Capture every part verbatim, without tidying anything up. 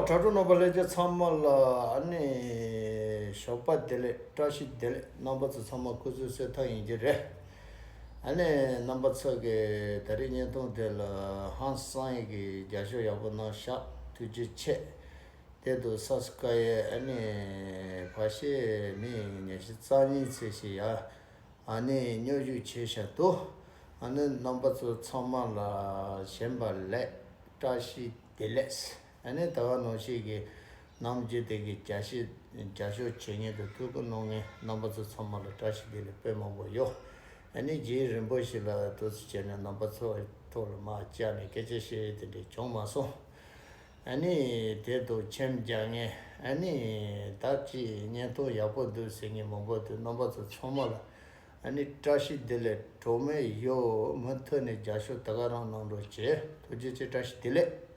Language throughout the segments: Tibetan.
དྲ་གྲོགས་རྣམ་པ་ལྷན་རྒྱས་ཚང་མ་ལ་ཨ་ནི་ཞོགས་པ་བདེ་ལེགས། བཀྲ་ཤིས་བདེ་ལེགས། རྣམ་པ་ཚོ་ཚང་མ་སྐུ་གཟུགས་གསལ་ཐང་ཡིན་གྱི་རེད། ཨ་ནི་རྣམ་པ་ཚོ་གི་ད་རེས་བརྙན་ཐུང་དེ་ལ་ཧང་སང་ཡི་གི་རྒྱབ་སྐྱོར་ཡག་པོ་གནང་ཤག་ཐུགས་རྗེ་ཆེ། དེ་དུ་སབ་སི་ཀ་རའིབ་ཨ་ནི་ཕ་ཤེ་མི་ཉི་ཤུ་རྩ་གཉིས་ཙམ་ཞིག་ཡ། ཨ་ནི་སྙོབ་བསྒྱུར་བྱས་བཞག་འདུག་ཨ་ནི་རྣམ་པ་ཚོ་ཚང་མ་ལ་བྱོན་པ་ལེགས། བཀྲ་ཤིས་བདེ་ལེགས། ཨ་ནི་ད་ག་ནང་བཞིན་གྱི་ནམ་རྒྱུན་དེ་གི་རྒྱབ་སྐྱོར་རྒྱབ་སྐྱོར་བྱེད་མཁན་དང་ཐུགས་ཁུར་གནང་མཁན་རྣམ་པ་ཚོ་ཚང་མ་ལ་བཀྲ་ཤིས་བདེ་ལེགས་དཔེ་མང་པོ་ཡོད། ཨ་ནི་རྗེས་རིང་པོ་ཞིག་ལ་དུས་ཚོད་བྱས་ནས་རྣམ་པ་ཚོ་ཐོག་ལ་མར་བཅར་ནས་སྐད་ཆ་བཤད་ཡས་དེ་འདྲ་བྱུང་མ་སོང་། ཨ་ནི་དེ་དུ་ཁྱིམ་རྒྱག་མཁན། ཨ་ནི་ད་ཅི་བརྙན་ཐུང་ཡག་པོ་འདུག་ཟེར་མཁན་མང་པོ་འདུག་རྣམ་པ་ཚོ་ཚང་མ་ལ་ཨ་ནི་བཀྲ་ཤིས་བདེ་ལེགས། གྲོགས་མེད་ཡོད་མུ་མཐུད་ནས་རྒྱབ་སྐྱོར་ད་ག་རང་གནང་རོགས་བྱེད། ཐུགས་རྗེ་ཆེ། བཀྲ་ཤིས་བདེ་ལེགས།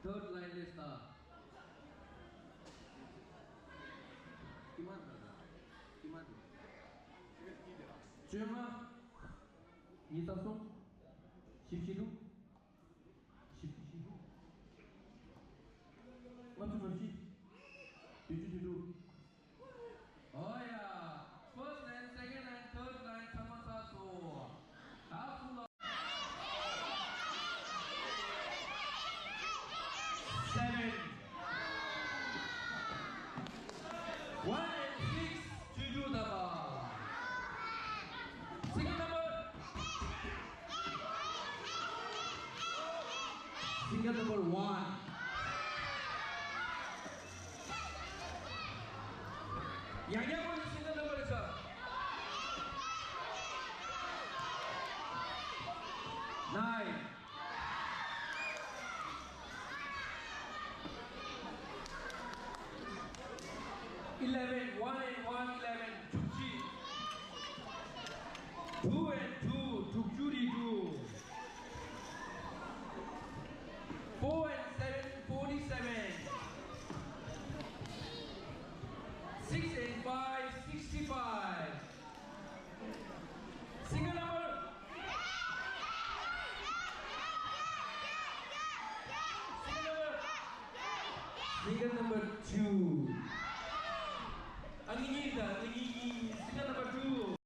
Third line ལས་ད། ཀི་མན་ད་ད། ཀི་མན་ད། བཅོ་ལྔ། ཉི་ཤུ་རྩ་གསུམ། བཞི་བཅུ་ཞེ་དྲུག་བཞི་བཅུ་ཞེ་དྲུག་ལྔ་བཅུ་ང་བཞི། བདུན་ཅུ་དོན་དྲུག་ཨོ་ཡ། First line, second line, third line ཚང་མ་ཚར་སོང་། ད་སུ་ལ། Seven. One and six བཅུ་དྲུག་ད་པ། Single number. Single number one. ཡང་ཡང་ཁོ་ནི་single number རེད་ཤག Nine. Eleven, one and one, eleven, དྲུག་ཅུ། Two and two, དྲུག་ཅུ་རེ་དྲུག Four and seven, forty-seven. Six and five, sixty-five. Single number. Single number. Single number two. ཨ་ནི་གཉིས་དང་ཨ་ནི་གཉིས། Single number two.